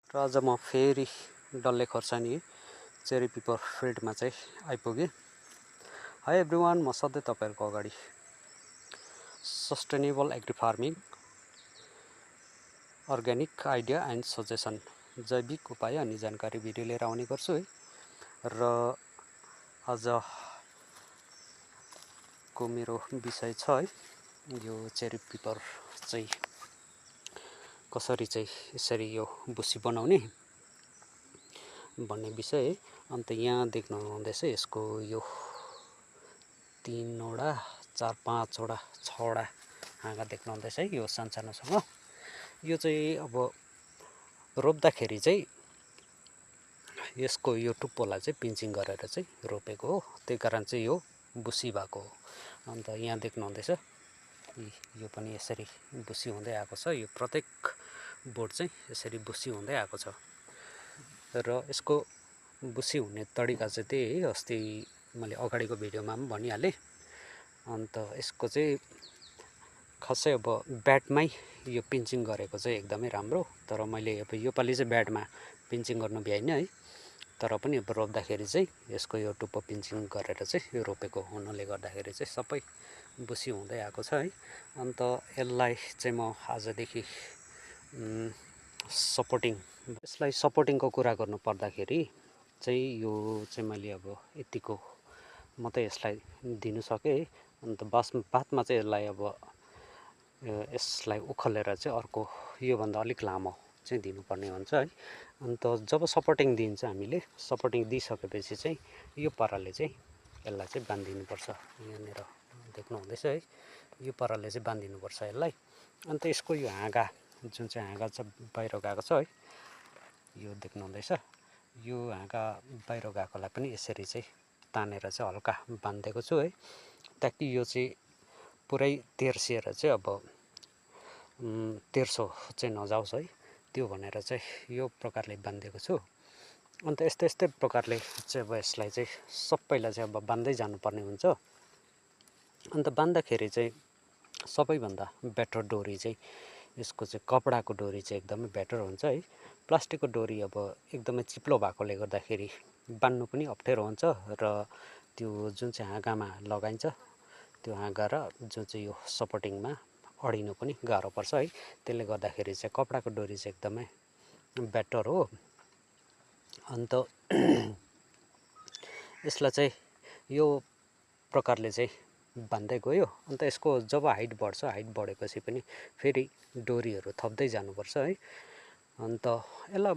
र आज म फेरि डल्ले खोर्सानी चेरी पिपर फिल्डमा चाहिँ आइपुगेँ। हाई एभ्रिवान, म सधैँ तपाईँहरूको अगाडि sustainable agri farming, organic idea and suggestion, जैविक उपाय अनि जानकारी भिडियो लिएर आउने गर्छु है। र आजको मेरो विषय छ है यो चेरी पिपर चाहिँ कसरी चाहिँ यसरी यो बुसी बनाउने भन्ने विषय है। अन्त यहाँ देख्नुहुँदैछ यसको यो 3वटा 4-5वटा 6वटा हाँगा देख्नुहुँदैछ है। यो सानसानोसँग यो चाहिँ अब रोप्दाखेरि चाहिँ यसको यो टुप्पोलाई चाहिँ पिन्चिङ गरेर चाहिँ रोपेको हो, त्यही कारण चाहिँ यो बुसी भएको हो। अन्त यहाँ देख्नुहुँदैछ यो पनि यसरी बुसी हुँदै आएको छ। यो प्रत्येक बोट चाहिँ यसरी बुसी हुँदै आएको छ र यसको बुसी हुने तरिका चाहिँ त्यही है, अस्ति मैले अगाडिको भिडियोमा पनि भनिहालेँ। अन्त यसको चाहिँ खासै अब ब्याटमै यो पिन्चिङ गरेको चाहिँ एकदमै राम्रो, तर मैले अब योपालि चाहिँ ब्याटमा पिन्चिङ गर्नु भ्याइनँ है। तर पनि अब रोप्दाखेरि चाहिँ यसको यो टुप्पो पिन्चिङ गरेर चाहिँ यो रोपेको हुनाले गर्दाखेरि चाहिँ सबै बुसी हुँदै आएको छ है। अन्त यसलाई चाहिँ म आजदेखि यसलाई सपोर्टिङको कुरा गर्नु पर्दाखेरि चाहिँ यो चाहिँ मैले अब यतिको मात्रै यसलाई दिनु सकेँ है। अन्त बादमा चाहिँ यसलाई उखेलेर चाहिँ अर्को योभन्दा अलिक लामो चाहिँ दिनुपर्ने हुन्छ है। अन्त जब सपोर्टिङ दिन्छ हामीले, सपोर्टिङ दिइसकेपछि चाहिँ यो पाराले चाहिँ यसलाई चाहिँ बाँधिदिनुपर्छ। यहाँनिर देख्नुहुँदैछ है, यो पाराले चाहिँ बाँधिदिनुपर्छ यसलाई। अन्त यसको यो हाँगा जुन चाहिँ हाँगा चाहिँ बाहिर गएको छ है, यो देख्नुहुँदैछ, यो हाँगा बाहिर गएकोलाई पनि यसरी चाहिँ तानेर चाहिँ हल्का बाँधिदिएको छु है, ताकि यो चाहिँ पुरै तेर्सिएर चाहिँ अब तेर्सो चाहिँ नजाओस् है, त्यो भनेर चाहिँ यो प्रकारले बाँधिदिएको छु। अन्त यस्तै प्रकारले चाहिँ अब यसलाई चाहिँ सबैलाई चाहिँ अब बाँध्दै जानुपर्ने हुन्छ। अन्त बाँध्दाखेरि चाहिँ सबैभन्दा बेटर डोरी चाहिँ यसको चाहिँ कपडाको डोरी चाहिँ एकदमै बेटर हुन्छ है। प्लास्टिकको डोरी अब एकदमै चिप्लो भएकोले गर्दाखेरि बान्नु पनि अप्ठ्यारो हुन्छ र त्यो जुन चाहिँ हाँगामा लगाइन्छ त्यो हाँगा र जुन चाहिँ यो सपोर्टिङमा अडिनु पनि गाह्रो पर्छ है। त्यसले गर्दाखेरि चाहिँ कपडाको डोरी चाहिँ एकदमै बेटर हो। अन्त यसलाई चाहिँ यो प्रकारले चाहिँ बान्दै गयो। अन्त यसको जब हाइट बढ्छ, हाइट बढेपछि पनि फेरि डोरीहरू थप्दै जानुपर्छ है। अन्त यसलाई